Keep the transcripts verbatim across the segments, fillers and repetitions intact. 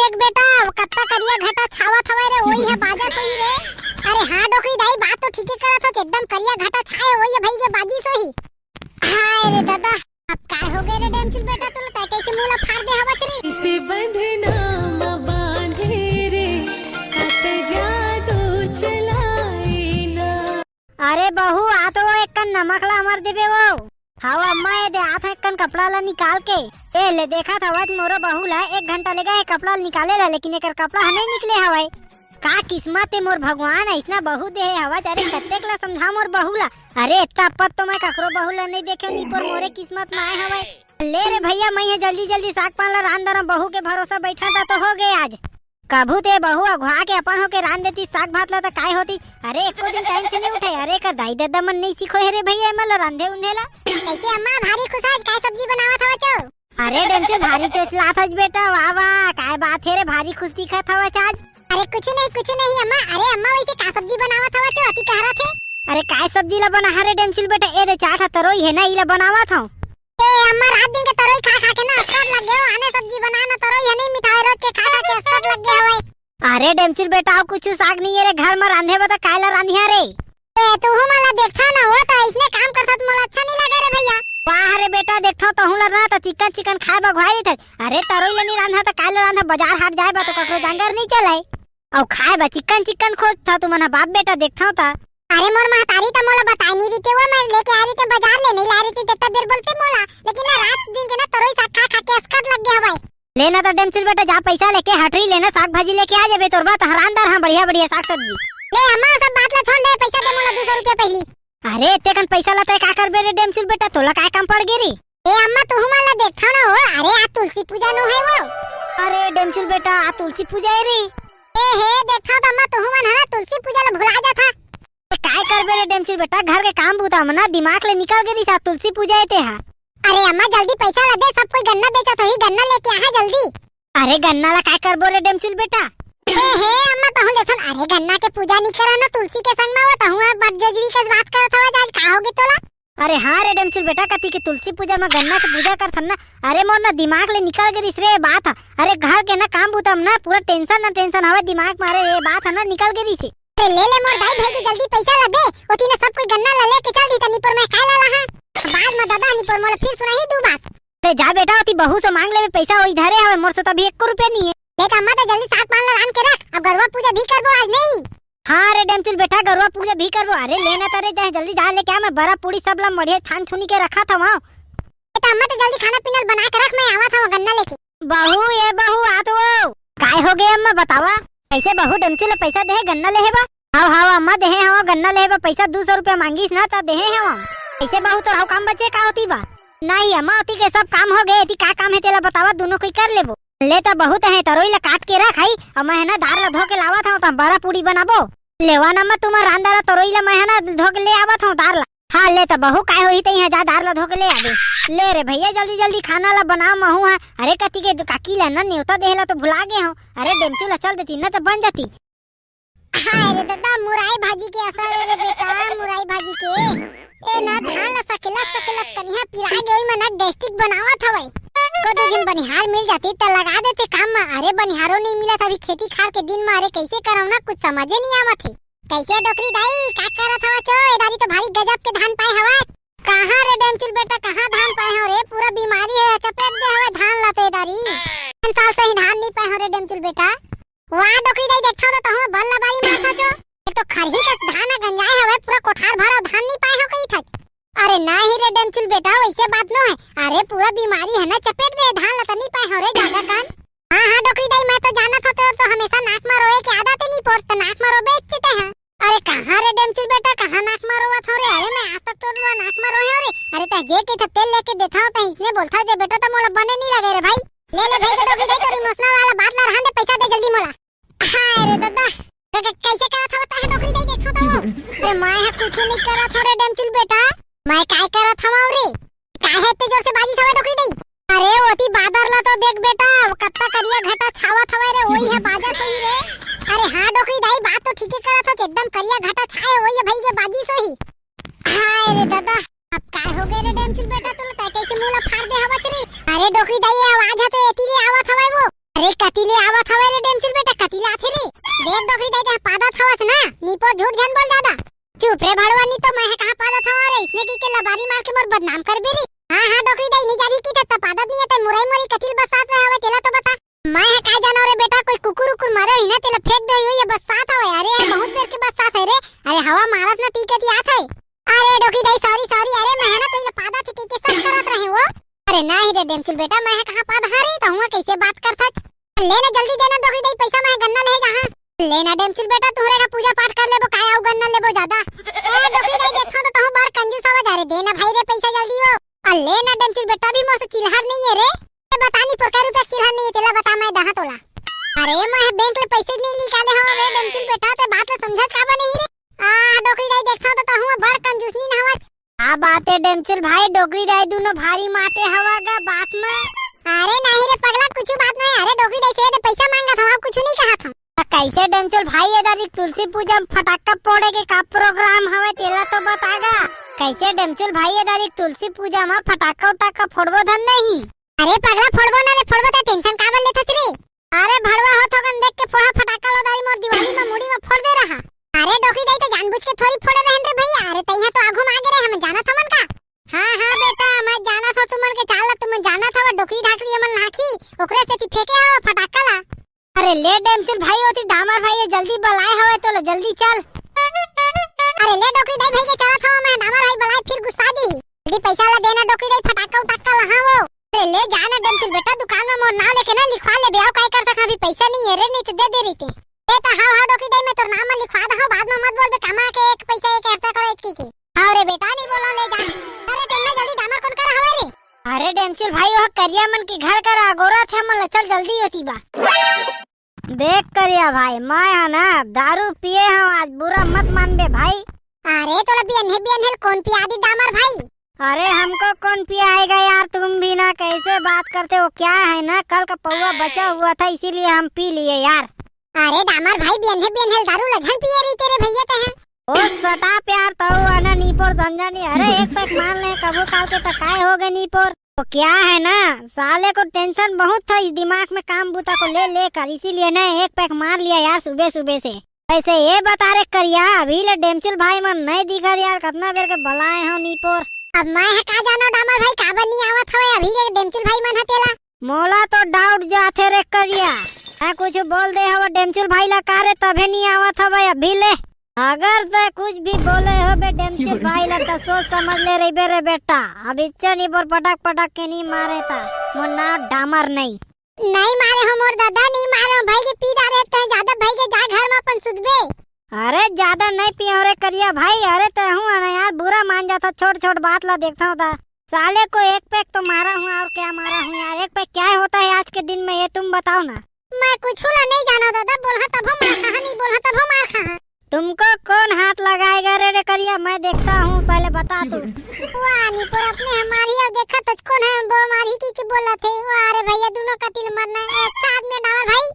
देख बेटा, वो कत्ता करिया घटा छावत हवय रे, वही है बाजत होही रे। अरे हाँ डोकरी दाई, बात तो ठीके करत हो, एकदम करिया घटा छाए वही है भई के बाजिस होही। हाय रे दादा, अब काय हो गए रे डेमचुल बेटा, तू तय कैसे मुंह ला फाड़ दे हवत रे? इसे बंधना म बांधे रे, कत जादू चलाए ना। अरे बहू, आ तो वो एक कन नमक ला अमर देबे वो। हाव अम्मा, ये दे आत है एक कन कपड़ा ला निकाल के। ए ले, देखत हवत मोरो बहू ला, एक घंटा ले गए कपड़ा ला निकाले ला, लेकिन एकर कपड़ा ह नहीं निकले हवय। का किस्मत है मोर भगवान, ऐसना बहू दे हवत। अरे कतेक ला समझा मोर बहू ला। अरे इतना पत तो मैं ककरो बहू ला नहीं देखे, निपोर मोरे किस्मत में आए हवय। ले रे भैया, मैं ये जल्दी जल्दी साग पान ला रांध डरम, बहू के भरोसा बैठा था तो हो गए आज। कभू ते बहू अघुआ के अपन होके रांध देती साग भात ला त काय होती? अरे एको दिन टाइम से नहीं उठे। अरे एकर दाई ददा मन नहीं सीखो हे रे भैया एमन ला रांधे उंधे ला। कैसे अम्मा भारी खुश आज, काय सब्जी बनावत हवा चो? अरे डेमचुल भारी चोचलात हस बेटा, वाह वाह, काय बात हे रे, भारी खुश दिखत हवस आज। अरे कुछ नहीं, कुछ नहीं अम्मा। अरे अम्मा वैसे का सब्जी बनावत हवा चो, अति कहरा थे? अरे काय सब्जी ला बना हरे डेमचुल बेटा, ए दे चार ठा तरोई है ना, इला बनावत हूँ। ए अम्मा, रात दिन के तरोई खा खा के ना अस्तर लग गए हो, आने सब्जी बना ना तरोई है नहीं मिठाई, रोज के खा खा के अस्तर लग गए हवे। अरे डेमचुल बेटा, अउ कुछ साग नहीं है रे घर में रांधे बर, त काय ला रांधिया रे? ए तू हूँ मला देखता ना हो, तो इसने काम करता तो मोला अच्छा नहीं लगे रे भैया। वाह रे बेटा, देखता तहूँ ला ना तो चिकन चिकन खाए बर घुआई देते। अरे तरोई ला नहीं रांधा तो काय ला रांधा, बाजार हाट जाए बर तो ककरो जांगर नहीं चले। अउ खाए बर चिकन चिकन खोजता तुमन ह बाप बेटा, देखता तो। अरे मोर महतारी त मोला बताई नहीं रहिते, वो मैं लेके आ रहिते बाजार ले, नहीं ला रहिते, इतना देर बोलते मोला। लेकिन ना रात दिन के ना तरोई साग खा खा के अस्कर लग गया हवाई। लेना तो डेमचुल बेटा, जा पैसा लेके हटरी लेना, साग भाजी लेके आ जाबे, तोर बात हरानदार, हाँ बढ़िया बढ़िया साग सब्जी। ले अम्मा, सब बात ला छोड़ दे, पैसा दे मोला दो सौ रुपया पहली। अरे इतने कन पैसा ला तय का करबे रे डेमचुल बेटा, तोला काय काम पड़ गे रे? ए अम्मा, तुहू मन ला देखथव ना हो, अरे आज तुलसी पूजा नो है वो। अरे डेमचुल बेटा, आज तुलसी पूजा है रे। ए हे, देखथव त अम्मा, तुहू मन ह ना तुलसी पूजा ला भुला जाथा। ए, काय करबे रे डेमचुल बेटा, घर के काम बूता म ना दिमाग ले निकल गे रिहिस, आज तुलसी पूजा है तेहा। अरे अम्मा, जल्दी पैसा ला दे, सब कोई गन्ना बेचत होही, गन्ना लेके आहा जल्दी। अरे गन्ना ला काय करबो रे डेमचुल बेटा? ए हे अम्मा, तहूँ देखन, अरे गन्ना के पूजा नी करा ना तुलसी के संग में, वो तहूँ ह बदजजरी के बात करत हवस, आज का होगे तोला? अरे हाँ रे डेमचुल बेटा, कति के तुलसी पूजा में गन्ना के पूजा करथन ना। अरे मोर ना दिमाग ले निकल गे रिहिस रे बात ह। अरे घर के ना काम बूता में ना पूरा टेंशन ना टेंशन हवे दिमाग में, अरे ये बात ह ना निकल गे रिहिस। अरे ले ले मोर दाई भाई के जल्दी पैसा ला दे, ओती ना सब कोई गन्ना ला लेके चल दी, त निपोर मैं काय ला लाहा। बाद में दादा निपोर मोला फिर सुनाही दू बात। अरे जा बेटा, ओती बहू से मांग लेबे पैसा, ओही धरे हवे, मोर से तो अभी एको रुपया नहीं है। देख अम्मा, तो जल्दी साग पान ला रांध के रख, अब गरुआ पूजा भी करबो आज नहीं। हाँ रे डेमचुल बेटा, गरुआ पूजा भी करबो। अरे लेना तरे जाए, जल्दी जा लेके आ, मैं बरा पूड़ी सब ला मढ़िया छान छुनी के रखा था वहाँ। ए तो अम्मा, तो जल्दी खाना पीना बना के रख, मैं आवा था वो गन्ना लेके। बहू, ए बहू, आ तो वो। काय हो गए अम्मा, बतावा? कैसे बहू डेमचुल ला पैसा देहे गन्ना लेहे बा? हाव, हाव, अम्मा, देहे हवा गन्ना लेहे बा, पैसा दू सौ रुपया मांगिस ना, त देहे हवा। ऐसे बहू, तोर अउ काम बचे का होती बा? नहीं अम्मा, ओती के सब काम हो गए, एती का काम है तेला बतावा, दोनों कोई कर लेबो। ले त बहुत है, तरोई ला काट के रख हई, अउ मैं है ना दार ला धो के लावत हूँ, त बरा पूड़ी बनाबो। लेवा ना अम्मा, तुमर रांदा ला तरोई ला मैं है ना धो के ले आवत हूँ दार ला। हाँ ले त बहू, काय होही ते यहाँ जा दार ला धो के ले आबे। ले रे भैया, जल्दी जल्दी खाना ला बनाओ महू हा। अरे कति के काकी ला ना नेवता देहे ला तो भुला गे हूँ। अरे डेमचुल ला चल देती ना तो बन जाती। हाय रे दादा, मुरई भाजी के असर रे बेटा, मुरई भाजी के। ए ना धान ला सकेलत सकेलत कनिहा पिरा गे, ओई मन गैस्ट्रिक बनावत हवय। को दू झन बनिहार मिल जाती त लगा देते काम म। अरे बनिहारो नहीं मिलत अभी खेती खार के दिन म। अरे कैसे करव ना, कुछ समझे नहीं आवत हे। कैसे डोकरी दाई, का करत हवा चो? ए दारी तो भारी गजब के धान पाए हवा। कहाँ रे डेमचुल बेटा, कहाँ धान पाए हो रे? पूरा बीमारी है, चपेट दे हवे धान ला तो ए दारी। तीन साल से ही धान नहीं पाए हो रे डेमचुल बेटा। वाह डोकरी दाई, देखथव तो तहूँ बल्ला बारी मारथा चो। एक तो खरही कस धान ह गंजाए हवय, पूरा कोठार भर अउ धान नी पाए हो कही थच। अरे नाही रे डेमचुल बेटा, वैसे बात नो है। अरे पूरा बीमारी है ना, चपेट दे धान ला त नी पाए हो रे जादा कन। हाँ हाँ डोकरी दाई, मैं तो जानत हो तो, तो हमेशा नाक मा रोए के आदत ही नी पोर, त नाक मा रोबे इच्छिते हैं। अरे कहाँ रे डेमचुल बेटा, कहाँ नाक मा रोवत हो रे? अरे मैं आज तक तो नाक मा रोए हो रे। अरे तह जे के था तेल लेके देथा हो, तह इसने बोलथा जे बेटा, तो मोला बने नी लगे रे भाई। ले ले भाई के डोकरी दाई, तोर इमोशनल वाला बात ला रहन दे, पैसा दे जल्दी मोला। हाय रे दादा, क-, क-, कैसे करत हव तह डोकरी दाई, देखो तो। अरे मैं ह कुछ नहीं करत हव रे डेमचुल बेटा, मैं काय करत हव रे? काहे इतने जोर से बाजी हवे डोकरी दाई? अरे ओती बादर ला तो देख बेटा, कत्ता करिया घटा छावत हवे रे, वही है बाजत होही रे। अरे हाँ डोकरी दाई, बात तो ठीके करत हव, एकदम करिया घटा छाए वही है भाई के बाजी सोही। हाय रे दादा, अब काय हो गए रे डेमचुल बेटा, तुम तय कैसे मुंह ला फाड़ दे हवत रे? अरे डोकरी दाई, आवाज ह तो एती ले आवत हवय वो। अरे कती ले आवत हवय? दे ना, जल्दी दे ना डोकरी दाई, पैसा मैं गन्ना ले जाहा। ले ना डेमचुल बेटा, तुहरे का पूजा पाठ कर लेबो, काय अउ गन्ना लेबो जादा। ए डोकरी दाई, देखथंव त तहूं बड़ कंजूस हवस। अरे दे ना भाई रे, पैसा जल्दी वो। अ ले ना डेमचुल बेटा, अभी मोर से चिल्हार नइ हे रे। ए बता निपोर, कै रुपया चिल्हार नइ हे, तेला बता, मैं दहा तोला। अरे मैं बैंक ले पैसा नइ निकाले हंव रे डेमचुल बेटा, तैं बात ल समझत काबर नहीं रे? आ डोकरी दाई, देखथंव त तहूं बड़ कंजूसनीन हवस। का बात हे डेमचुल भाई, डोकरी दाई दूनों भारी माते हवा गा बात में। अरे नहीं रे पगला, कुछू बात नहीं। अरे डोकरी दाई से तो पैसा मांगत हंव, अउ कुछू नहीं कहत हंव। त कैसे डेमचुल भाई, ए दारी तुलसी पूजा में फटाका फोड़े के का प्रोग्राम हवय, तेला तो बता गा। कैसे डेमचुल भाई, ए दारी तुलसी पूजा में फटाका उटाका फोड़बो धन नहीं? अरे पगला, फोड़बो ना रे, फोड़बो, त टेंशन काबर लेथस रे? अरे भड़वा होत होगन देख के फोड़ा फटाका ला दाई, मोर दिवाली में मुड़ी में फोड़ दे रहा। अरे डोकरी दाई, त जानबूझ के थोड़ी फोड़े रहेन रे भैया। अरे तइहां तो आघू में आगे रहे, हम जानत हमन का? हां हां बेटा, मैं जानत हंव तुमन के चाल ला, तुमन जानत हव डोकरी ढाकरी हमन लाखी, ओकरे सेती फेंके हव फटाका ला। अरे ले डेमचुल भाई, ओती डामर भाई ये जल्दी बलाए हवय तोला, जल्दी चल। अरे ले डोकरी दाई भाई के चलत हंव मैं, डामर भाई बलाए फिर गुस्सा दिही। जल्दी पैसा ला दे ना डोकरी दाई, फटाका उटाका लहावो। अरे ले जा ना डेमचुल बेटा, दुकान में मोर नाम लेके ना लिखवा लेबे, अउ काय कर सकंव, अभी पैसा नहीं हे रे, नहीं तो दे दे रहितेंव। ए त हाव हाव डोकरी दाई, मैं तोर नाम में लिखवा दहंव, बाद में मत बोलबे, कमा के एक पैसा एक हफ्ता करो इतकी की। हाव रे बेटा, नहीं बोलंव, ले जा। अरे तेन जल्दी डामर कोन करा हवय रे? अरे डेमचुल भाई, वो करिया मन के घर करा अगोरत हे, मन ला चल जल्दी होती बा। देख करिया भाई, मैं ह ना दारू पिए हंव आज, बुरा मत मानबे भाई। अरे तोला बियन्हे बियन्हे कोन पिया दिस डामर भाई? अरे हमको कौन पियाएगा यार, तुम भी ना कैसे बात करते हो, क्या है ना, कल का पौवा बचा हुआ था इसीलिए हम पी लिए यार। अरे डामर भाई, बियन्हे बियन्हे दारू ला झन पिए रहिते रे भैया तैं ह। ओ shut up यार, तहूं आना निपोर समझा नहीं। अरे एक पैक मार ले, कभू काल के त काय हो गए निपोर। तो क्या है ना, साले को टेंशन बहुत था इस दिमाग में, काम बूता को ले लेकर, इसीलिए ना एक पैक मार लिया यार सुबह सुबह से। वैसे ये बता रे करिया, अभी ले डेमचुल भाई मन नहीं दिखत यार, कतना बेर के बलाए हंव निपोर। अब मैं ह का जानंव डामर भाई, काबर नहीं आवत हवय अभी ले डेमचुल भाई मन ह तेला। मोला तो doubt जाथे रे करिया, मैं कुछू बोल दे हवं डेमचुल भाई ला का रे, तभे नहीं आवत हवय अभी ले। अगर तैं कुछ भी बोले होबे डेमचुल भाई ला, त सोच समझ ले रहिबे रे बेटा। अब इच्चे निपोर पटक पटक के नहीं मारे त मोर नाम डामर नहीं। नहीं मारे हंव मोर ददा, नहीं मारे हंव, भई गे पी डारे हस तैं जादा, भई गे जा घर में अपन सुतबे। अरे जादा नहीं पिए हंव रे करिया भाई, अरे तहूं ह ना यार बुरा मान जाथस, छोट छोट बात ला देखथंव त। साले को एक पैक तो मारा हूं, और क्या मारा हूं यार, एक पैक क्या होता है आज के दिन में, ये तुम बताओ ना। मैं कुछू ला नहीं जानंव ददा, बोलहूं तभो मार खाहूं, नहीं बोलहूं तभो मार खाहूं। तुमको कौन हाथ लगाएगा रे, रे करिया, मैं देखता हूँ, पहले बता तू। वाह निपोर, अपने ह मारही अउ देखत हस कोन ह वो मारही कहिके बोलत हे। वाह रे भैया, दूनों कति ले मरना हे, अच्छा आदमी हे डामर भाई।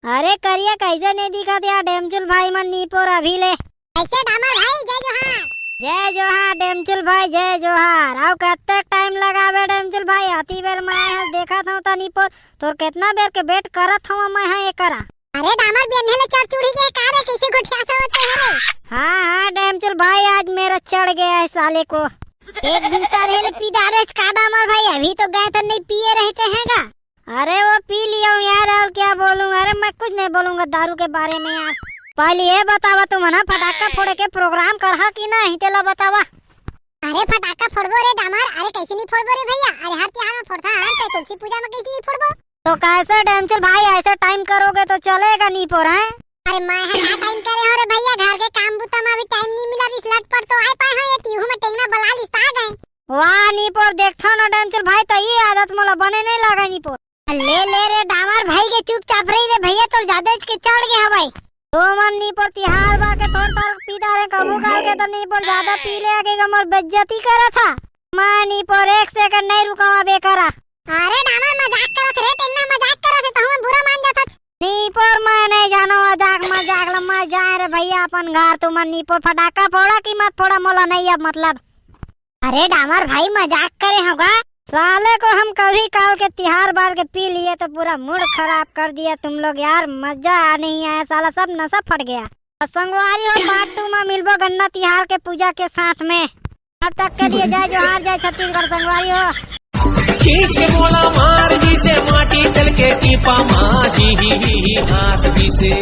अरे करिया, कैसे नहीं दिखत यार डेमचुल भाई मन निपोर अभी ले। कैसे डामर भाई, जय जोहार। जय जोहार डेमचुल भाई, जय जोहार। अउ कतेक टाइम लगाबे डेमचुल भाई, अति बेर मैं आए हंव, देखत हंव त निपोर, तोर केतना बेर के wait करत हंव मैं ह एकरा। अरे डामर, बियन्हे ले चढ़ चुढ़ी गे का रे, कैसे गोठियाथस तैं ह रे? हाँ हाँ डेमचुल भाई, आज मेरा चढ़ गया है साले को। एक दूसरा रेल पी डारे हस का डामर भाई, अभी तो गए तो नहीं पिए रहते हैं का? अरे वो पी लिया हूँ यार, और क्या बोलूँ, अरे मैं कुछ नहीं बोलूंगा दारू के बारे में यार। पहले ये बतावा, तुमन ह फटाका फोड़े के program करहा कि नहीं, तेला बतावा। अरे फटाका फोड़बो रे डामर, अरे कैसे नहीं फोड़बो रे भैया, अरे हर तिहार में फोड़थन, तैं तुलसी पूजा में कैसे नहीं फोड़बो? तो कैसे डेमचुल भाई, ऐसे टाइम करोगे तो चलेगा निपोर, हैं? अरे मैं ह का टाइम करे हंव रे भैया, घर के काम बूता में अभी टाइम नहीं मिला, रिस लट पर तो आए पाए हंव, ये तिहू में टेंगना बला लिस त आ गए। वाह निपोर, देखथंव ना डेमचुल भाई, त ये आदत मोला बने नहीं लगा निपोर। ले ले रे डामर भई गे, चुपचाप रही रे भैया, तोर जादा के चढ़ गे हवय। तुमन निपोर तिहार बा के थोर थोर पी डारे, कभू काल के त निपोर जादा पी ले आके हमर बेइज्जती करत ह। मैं निपोर एक सेकंड नहीं रुकंव अब एकरा। अरे डामर मजाक करत रे, टेंगना मजाक करत हे, तहूं बुरा मान जाथस। निपोर मैं नहीं जानंव मजाक मजाक ला, मैं जाए रे भैया अपन घर, तुमन निपोर फटाका फोड़ा कि मत फोड़ा मोला नहीं अब मतलब। अरे डामर भाई, मजाक करे हंव गा। साले को हम कभी काल के तिहार बार के पी लिए तो पूरा mood खराब कर दिया तुम लोग यार, मजा आ नहीं आया साला, सब नशा फट गया। और संगवारी हो, part two में मिलबो गन्ना तिहार के पूजा के साथ में। तब तक के लिए जय जोहार, जय छत्तीसगढ़ संगवारी हो। खींच के मोला मार दिसे, माटी चल के टीपा मार ही, ही, ही, ही, घास दिसे।